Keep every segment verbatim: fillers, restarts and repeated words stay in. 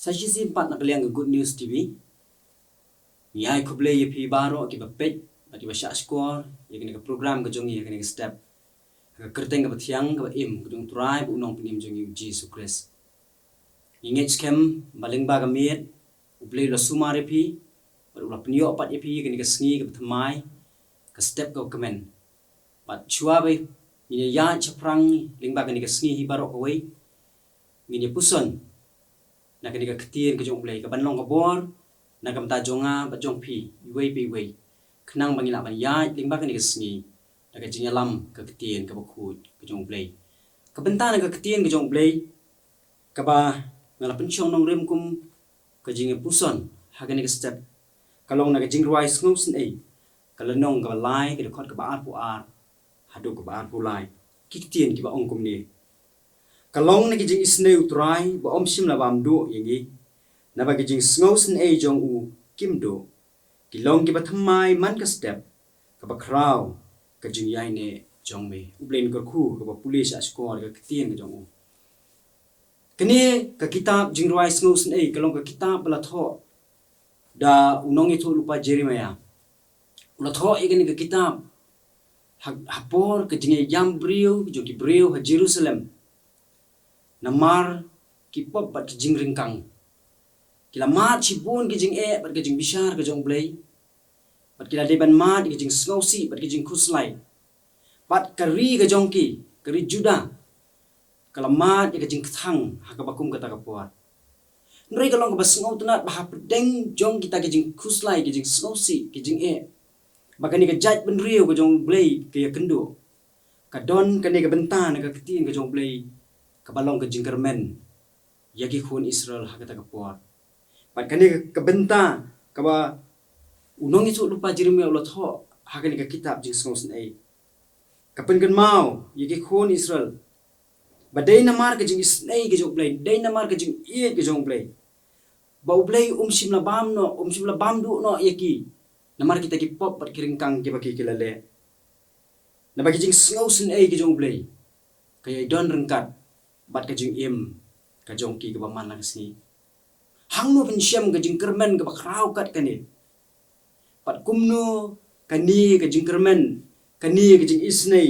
Sa shisien pat na ka liang ka Good News T V, ngi ai khublei ïa phi baroh kiba peit bad kiba shah shkor ïa kane ka program ka jong ngi ha kane ka step, ha ka kyrteng kaba thiang kaba im ka jong U Trai bad U Nongpynim jong ngi U Jisu Khrist. Ngi ngeit skhem ba lyngba ka miet U Blei u la sumar ïa phi bad u la pynïoh pat ïa phi ha kane ka sngi kaba thymmai, ka step kaba kmen. Bad shuwa ba ngin ïa ïaid shaphrang lyngba kane ka sngi hi baroh kawei, ngin ïa puson na kane ka ktien ka jong U Blei kaban long ka bor na ka bynta jong nga bad jong phi iwei pa iwei, khnang ba ngin lah ban ïaid lyngba kane ka sngi da ka jingïalam ka ktien kaba khuid ka jong U Blei. Ka bynta na ka ktien ka jong U Blei kaba nga la pynshong nongrim kum ka jingïapuson ha kane ka step ka long na ka Jingrwai Sngewsynei, ka lynnong kaba lai, ka dkhot kaba arphew ar haduh kaba arphew lai. Ki ktien kiba ong kumne: Ka long na ka jingisynei U Trai ba um shym la bam duh ïa ngi, naba ki jingsngewsynei jong u kim duh. Ki long kiba thymmai man ka step, kaba khraw ka jingïaineh jong me. U Blei un kyrkhu kaba pule shah shkor ka ktien ka jong u. Kane ka kitab Jingrwai Sngewsynei ka long ka kitab ba la thoh da u nongïathuhlypa Jeremiah. U la thoh ïa kane ka kitab ha, ha por ka jingïaïam briew jong ki briew ha Jerusalem namar ki pop bad ki jingryngkang. Ki la mad shibun ki jingeh bad ki jingbishar ka jong U Blei, bad ki la dei ban mad ïa ki jingsngewsih bad ki jingkhuslai. Bad ka ri ka jong ki, ka ri Judah, ka la mad ïa ka jingkthang ha kaba kum kata ka por. Hynrei ka long kaba sngewtynnat ba hapdeng jong kita ki jingkhuslai, ki jingsngewsih, ki jingeh, ba kane ka jaitbynriew ka jong U Blei ka ïakynduh, ka don kane ka bynta na ka ktien ka jong U Blei kaba long ka jingkyrmen ïa ki khun Israel ha kata ka por. Bad kane ka bynta kaba u nongïathuhlypa Jeremiah u la thoh ha kane ka kitab Jingsngewsynei, ka pynkynmaw ïa ki khun Israel ba dei namar ka jingisynei ka jong U Blei, dei namar ka jingïeit ka jong U Blei, ba U Blei um shym la bam noh, um shym la bam duh noh ïa ki namar kita ki pop bad ki ryngkang kiba ki, ki la leh. Naba ki jingsngewsynei ki jong U Blei ka ïai don ryngkat bad ka jingim ka jong ki kaba man la ka sngi. Hangno phin shem ka jingkyrmen kaba khraw kat kane? Bad kumno kane ka jingkyrmen, kane ka jingisynei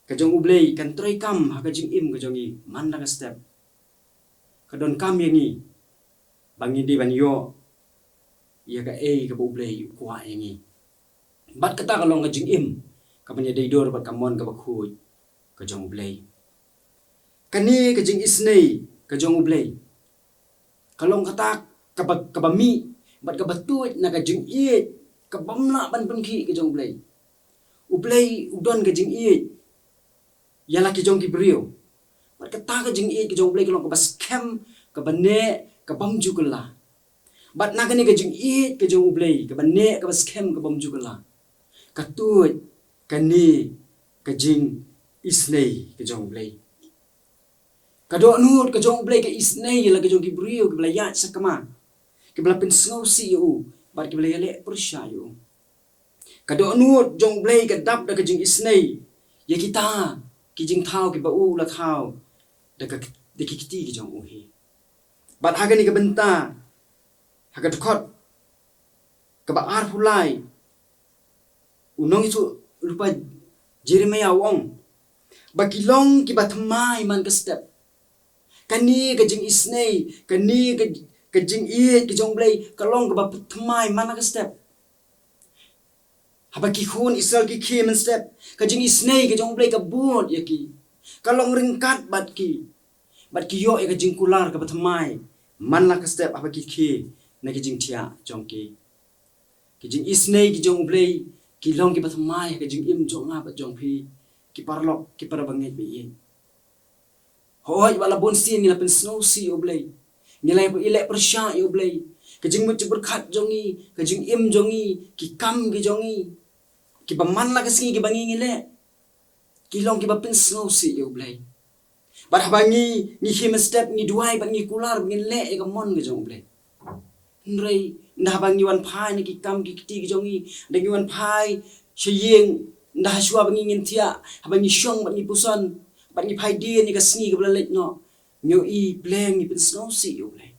ka jong U Blei kan treikam ha ka jingim ka jong ngi man la ka step? Ka donkam ïa ngi ba ngi dei ban ïoh ïa kaei kaba U Blei u kwah ïa ngi. Bad kata ka long ka jingim kaban ïadei dur bad ka mon kaba khuid ka jong U Blei. Kane ka jingisynei ka jong U Blei ka long kata kaba, kaba mih bad kaba tuid na ka jingïeit kabym lah ban pynkhih ka jong U Blei. U Blei u don ka jingïeit ïa la ki jong ki briew. Bad kata ka jingïeit ka jong U Blei ka long kaba skhem, kaba neh, kabym ju kylla. Bad na kane ka jingïeit ka jong U Blei kaba neh, kaba skhem, kabym ju kylla, ka tuid kane ka jingisynei ka jong U Blei. Ka dohnud ka jong U Blei ka isynei ïa la ka jong ki briew kiba la ïaid sakma, kiba la pynsngewsih ïa u bad kiba la ïaleh pyrshah ïa u. Ka dohnud jong U Blei ka dap da ka jingisynei ïa kita ki jingthaw kiba u la thaw da ka, da ki kti ki jong u hi. Bad ha kane ka bynta, ha ka dkhot kaba arphew lai, u nongïathuhlypa Jeremiah u ong ba ki long kiba thymmai man ka step. Kane ka jingisynei, kane ka, ka jingïeit ka jong U Blei ka long kaba thymmai man la ka step. Haba ki khun Israel ki khie mynstep, ka jingisynei ka jong U Blei ka bud ïa ki, ka long ryngkat bad ki, bad ki ïoh ïa ka jingkular kaba thymmai man la ka step haba ki khie na ki jingthiah jong ki. Ki jingisynei ki jong U Blei ki long kiba thymmai ha ka jingim jong nga bad jong phi, ki paralok, ki para bangeit ba ïeit. Hooid, wat la bun sien ngi la pynsngewsih ïa U Blei, ngi la ïaleh pyrshah ïa U Blei, ka jingmut jingpyrkhat jong ngi, ka jingim jong ngi, ki kam ki jong ngi kiba man la ka sngi kiba ngi, ngi leh, ki long kiba pynsngewsih ïa U Blei. Bad haba ngi, ngi khie mynstep, ngi duwai bad ngi kular ba ngin leh ïa ka mon ka jong U Blei. Hynrei ynda haba ngi wan phai na ki kam ki kti ki jong ngi, ynda ngi wan phai sha ïing, ynda ha shuwa ba ngi ngin thiah, haba ngi shong bad ngi puson bad ngi phai dien ïa ka sngi kaba la leit noh, ngi ïohi pleng ngi pynsngewsih ïa U Blei.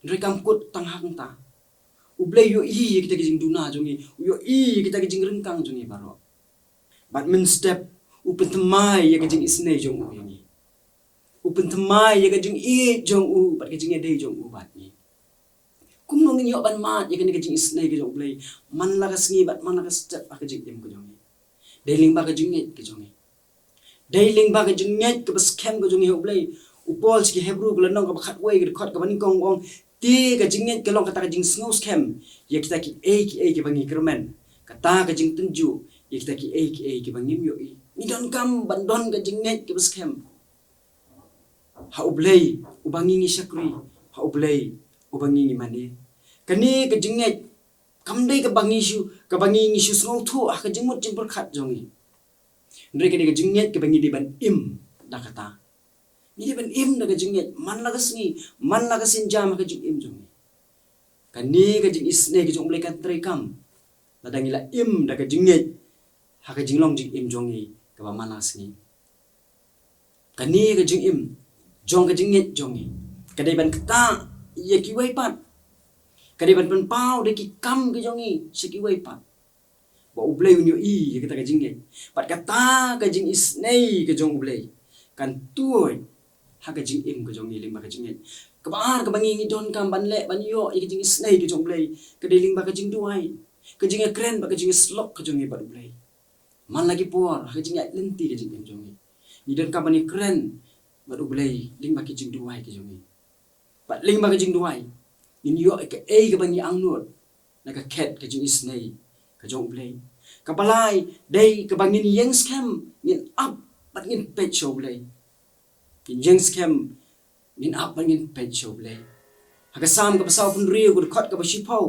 Hynrei kam kut tang hangta. U Blei u ïohi ïa kita ki jingduna jong ngi, u ïohi ïa kita ki jingryngkang jong ngi baroh. Bad mynstep u pynthymmai ïa ka jingisynei jong u ïa ngi. U pynthymmai ïa ka jingïeit jong u bad ka jingïadei jong u bad ngi. Kumno ngin ïoh ban mad ïa kane ka jingisynei ka jong U Blei man la ka sngi bad man la ka step ha ka jingim ka jong ngi? Dei lyngba ka jingngeit ka jong ngi. Dei lyngba ka jingngeit kaba skhem ka jong ngi ha U Blei. U Paul sha ki Hebru ka lynnong kaba khatwei ka dkhot kaba nyngkong u ong, te ka jingngeit ka long kata ka jingsngew skhem ïa kita kiei kiei kiba ngi kyrmen, kata ka jingtynjuh ïa kita kiei kiei kiba ngim ïohi. Ngi donkam ban don ka jingngeit kaba skhem ha U Blei uba ngi ngi shakri, ha U Blei uba ngi ngi mane. Kane ka jingngeit kam dei kaba ngi shu, kaba ngi ngi shu sngewthuh ha ka jingmut jingpyrkhat jong ngi. Hynrei kane ka jingngeit kaba ngi dei ban im da kata. Ngi dei ban im da ka jingngeit man la ka sngi, man la ka sienjam ha ka jingim jong ngi. Kane ka jingisynei ka jong U Blei kan treikam lada ngi la im da ka jingngeit ha ka jinglong jingim jong ngi kaba man la ka sngi. Kane ka jingim jong ka jingngeit jong ngi ka dei ban ktah ïa kiwei pat. Ka dei ban pynpaw da ki kam ka jong ngi sha kiwei pat, ba U Blei un ïohi ïa kata ka jingngeit. Bad kata ka jingisynei ka jong U Blei kan tuid ha ka jingim ka jong ngi lyngba ka jingngeit. Kaba ar kaba ngi ngi donkam ban leh ban ïoh ïa ka jingisynei ka jong U Blei ka dei lyngba ka jingduwai, ka jingïakren bad ka jingïasyllok ka jong ngi bad U Blei. Man la ki por ha ka jingïaid lynti ka jingim jong ngi, ngi donkam ban ïakren bad U Blei lyngba ki jingduwai ki jong ngi. Bad lyngba ka jingduwai ngin ïoh ïa kaei kaba ngi angnud na ka khet ka jingisynei ka jong U Blei. Kaba lai dei kaba ngin ïeng skhem, ngin ap bad ngin peit sha U Blei. Ngin ïeng skhem, ngin ap bad ngin peit sha U Blei. Ha ka Salm kaba sawphew hynriew ka dkhot kaba shiphew,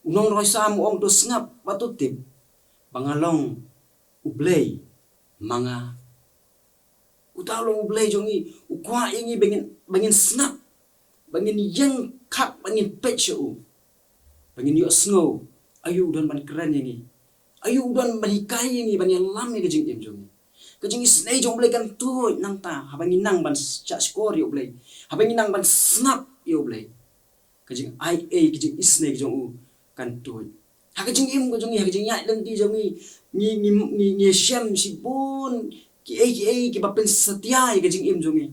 u nongrwai Salm u ong, to sngap bad to tip ba nga long U Blei ma nga. Uta u long U Blei jong ngi, u kwah ïa ngi ba ngin, ba ngin sngap, ba ngin ïeng khap, ba ngin peit sha u, ba ngin ïohsngew aïu u don ban kren ïa ngi, aïu u don ban hikai ïa ngi ban ïalam ïa ka jingim jong ngi. Ka jingisynei jong U Blei kan tuid nangta haba ngi nang ban shah shkor ïa U Blei, haba ngi nang ban sngap ïa U Blei. Ka jingai ei, ka jingisynei ka jong u kan tuid ha ka jingim ka jong ngi, ha ka jingïaid lynti jong ngi. Ngi, ngi, ngi, ngi shem shibun kiei kiei kiba pynsatia ïa ka jingim jong ngi,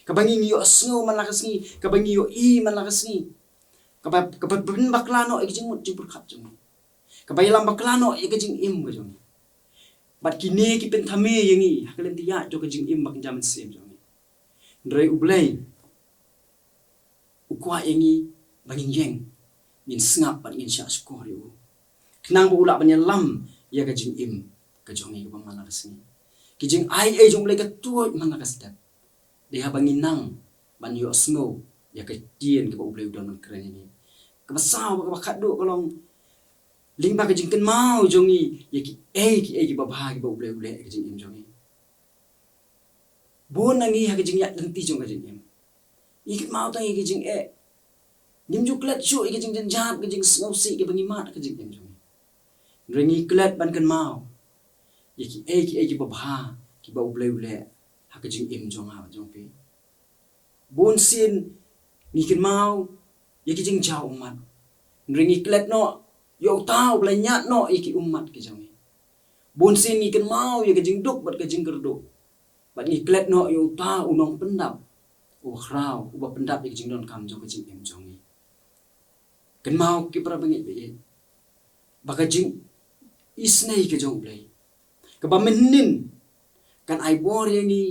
kaba ngi ngi ïohsngew man la ka sngi, kaba ngi ïohi man la ka sngi, kaba, kaba pynbakla noh ïa ka jingmut jingpyrkhat jong ngi, kaba ïalam bakla noh ïa ka jingim ka jong ngi. Bad kine ki pynthame ïa ngi ha ka lynti ïaid jong ka jingim ba kynja mynsiem jong ngi. Hynrei U Blei u kwah ïa ngi ba ngin ïeng, ngin sngap bad ngin shah shkor ïa u, khnang ba u lah ban ïalam ïa ka jingim ka jong ngi kaba man la ka sngi. Ki jingai ei jong U Blei ka tuid man la ka step. Dei haba ngi nang ban ïohsngew ïa ka ktien kaba U Blei u don ban kren ïa ngi. Kaba saw bad kaba khatduh ka long lyngba ka jingkynmaw jong ngi ïa kiei kiei kiba bha kiba U Blei u leh ïa ka jingim jong ngi. Bun na ngi ha ka jingïaid lynti jong ka jingim ngi kynmaw tang ïa ka jingeh. Ngim ju klet shuh ïa ka jingjynjar, ka jingsngewsih kiba ngi mad ha ka jingim jong ngi. Hynrei ngi klet ban kynmaw ïa kiei kiei kiba bha kiba U Blei u leh ha ka jingim jong nga bad jong phi. Bun sien ngi kynmaw ïa ki jingjaw ummat, hynrei ngi klet noh ïa uta uba la ñiad noh ïa ki ummat ki jong ngi. Bun sien ngi kynmaw ïa ka jingduk bad ka jingkyrduh, bad ngi klet noh ïa uta u nongpyndap uba khraw, uba pyndap ïa ka jingdonkam jong ka jingim jong ngi. Kynmaw ki para bangeit ba ïeit, ba ka jingisynei ka jong U Blei kaba mynnin kan ai bor ïa ngi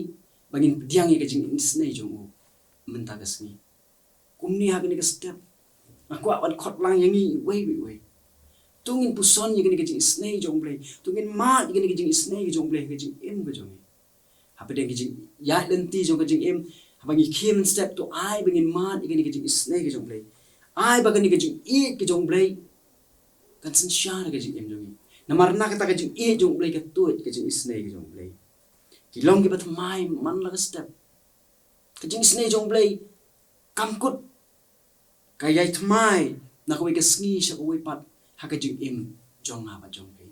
ba ngin pdiang ïa ka jingisynei jong u mynta ka sngi. Kumne ha kane ka step nga kwah ban khot lang ïa ngi iwei pa iwei, to ngin puson ïa kane ka jingisynei jong U Blei, to ngin mad ïa kane ka jingisynei ka jong U Blei ha ka jingim ka jong ngi. Hapdeng ka jingïaid lynti jong ka jingim, haba ngi khie mynstep, to ai ba ngin mad ïa kane ka jingisynei ka jong U Blei. Ai ba kane ka jingïeit ka jong U Blei kan synshar ka jingim jong ngi. Namar na kata ka jingïeit jong U Blei ka tuid ka jingisynei ka jong U Blei. Ki long kiba thymmai man la ka step. Ka jingisynei jong U Blei kam kut, ka ïai thymmai na kawei ka sngi sha kawei pat ha ka jingim jong nga bad jong phi.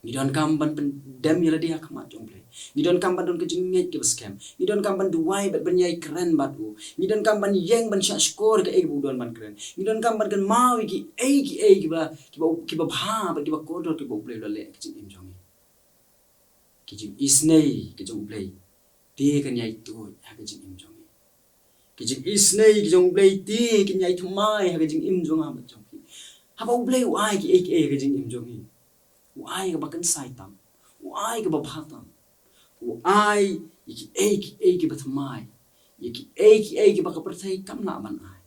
Ngi donkam ban pyndem ïa lade ha khmat jong U Blei. Ngi donkam ban don ka jingngeit kaba skhem. Ngi donkam ban duwai bad ban ïai kren bad u. Ngi donkam ban ïeng ban shahshkor kaei kaba u don ban kren. Ngi donkam ban kynmaw ïa kiei kiei kiba, kiba, kiba bha bad kiba kordor kiba U Blei u la leh ha ka jingim jong ngi. Ki jingisynei ki jong U Blei te kin ïai tuid ha ka jingim jong ngi. Ki jingisynei ki jong U Blei te kin ïai thymmai ha ka jingim jong nga bad jong phi. Haba U Blei u ai kiei kiei ha ka jingim jong ngi, u ai kaba kynsai tam, u ai kaba bha tam. U ai ïa kiei kiei kiba thymmai, ïa kiei kiei kiba ka pyrthei kam lah ban ai.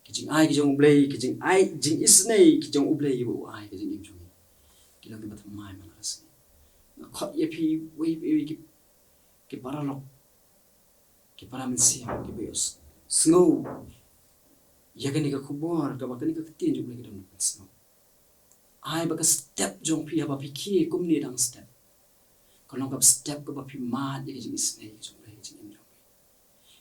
Ki jingai ki jong U Blei, ki jingai, jingisynei ki jong U Blei kiba u ai ha ka jingim jong ngi, ki long kiba thymmai man la ka sngi. Nga khot ïa phi, wei pa wei, ki, ki paralok, ki para mynsiem, kiba ïohsngew ïa kane ka khubor kaba kane ka ktien jong U Blei ka dang pynsngew. Ai ba ka step jong phi haba phi khie kumne dang step, ka long ka step kaba phi mad ïa ka jingisynei ka jong U Blei ha ka jingim jong phi.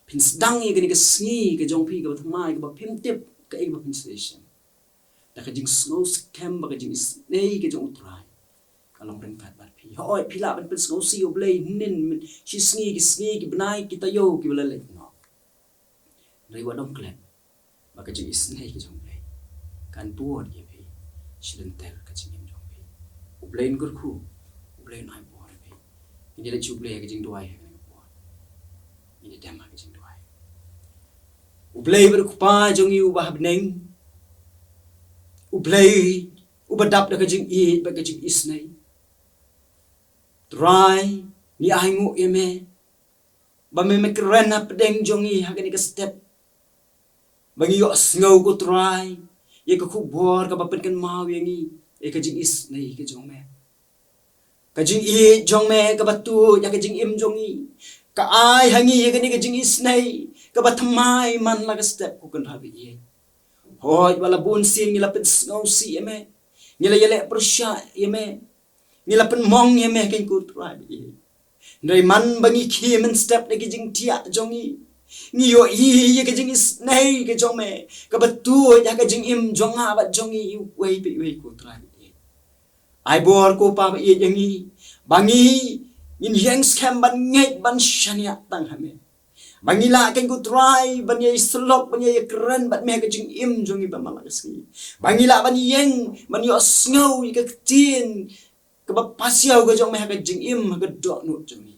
Phin sdang ïa kane ka sngi ka jong phi kaba thymmai, kaba phim tip kaei kaba phin sa ïashem, da ka jingsngew skhem ba ka jingisynei ka jong U Trai ka long ryngkat bad phi. Hooid, phi lah ban pynsngewsih ïa U Blei hynnin, shi sngi, ki sngi, ki bnai, ki taïew kiba la leit noh. Hynrei wat nym klet ba ka jingisynei ka jong U Blei kan bud ïa phi shi lynter ka jingim jong phi. U Blei un kyrkhu, U Blei un ai bor ïa phi. Ngin ïa leit sha U Blei ha ka jingduwai ha kane ka por. Ngin ïa dem ha ka jingduwai. U Blei bad U Kpa jong ngi uba ha bneng, U Blei uba dap da ka jingïeit bad ka jingisynei. Trai, ngi ainguh ïa me ba me, me kren hapdeng jong ngi ha kane ka step, ba ngi ïohsngew, ko Trai, ïa ka khubor kaba pynkynmaw ïa ngi ïa ka jingisynei ka jong me. Ka jingïeit jong me kaba tuid ha ka jingim jong ngi ka ai ha ngi ïa kane ka jingisynei kaba thymmai man la ka step, ko Kynrad ba ïeit. Hooid, wat la bun sien ngi la pynsngewsih ïa me, ngi la ïaleh pyrshah ïa me, ngi la pynmong ïa me, ko Trai ba ïeit. Hynrei man ba ngi khie mynstep na ki jingthiah jong ngi, ngi ïohi ïa ka jingisynei ka jong me kaba tuid ha ka jingim jong nga bad jong ngi iwei pa iwei, ko Trai ba ïeit. Ai bor, ko Pa ba ïeit, ïa ngi ba ngi, ngin ïeng skhem ban ngeit, ban shaniah tang ha me, ba ngi lah, ko Trai, ban ïai syllok, ban ïai kren bad me ha ka jingim jong ngi ba man la ka sngi, ba ngi lah ban ïeng ban ïohsngew ïa ka ktien kaba pasiaw ka jong me ha ka jingim, ha ka dohnud jong ngi,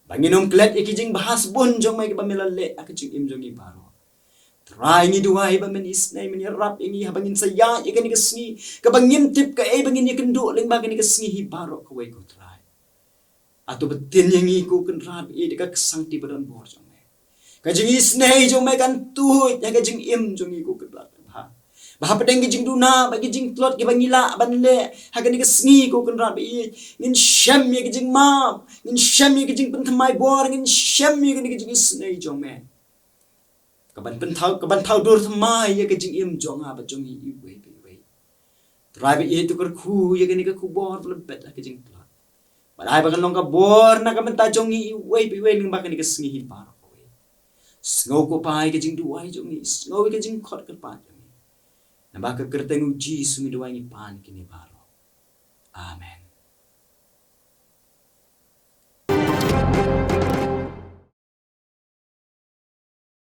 ba ngin ym klet ïa ki jingbha sbun jong me kiba me la leh ha ka jingim jong ngi baroh. Trai, ngi duwai ba men isynei, men ïarap ïa ngi haba ngin sa ïaid ïa kane ka sngi kaba ngim tip kaei ba ngin ïakynduh lyngba kane ka sngi hi baroh kawei, ko Trai. Hato btin ïa ngi, ko Kynrad ba ïeit, da ka ksangti ba donbor jong me. Ka jingisynei jong me kan tuid ha ka jingim jong ngi, ko Kynrad ba bha, ba hapdeng ki jingduna bad ki jingtlot kiba ngi lah ban leh ha kane ka sngi, ko Kynrad ba ïeit, ngin shem ïa ka jingmap, ngin shem ïa ka jingpynthymmai bor, ngin shem ïa kane ka jingisynei jong me kaban pynthaw, kaban thaw dur thymmai ïa ka jingim jong nga bad jong ngi iwei pa iwei. Trai ba ïeit, to kyrkhu ïa kane ka khubor ba la bet ha ka jingtlot, bad ai ba kan long ka bor na ka bynta jong ngi iwei pa iwei lyngba kane ka sngi hi baroh kawei. Sngew, ko Pa, ïa ka jingduwai jong ngi, sngew ïa ka jingkhot kyrpad jong ngi. Namar ka kyrteng U Jisu ngi duwai, ngi pan kine baroh. Amen.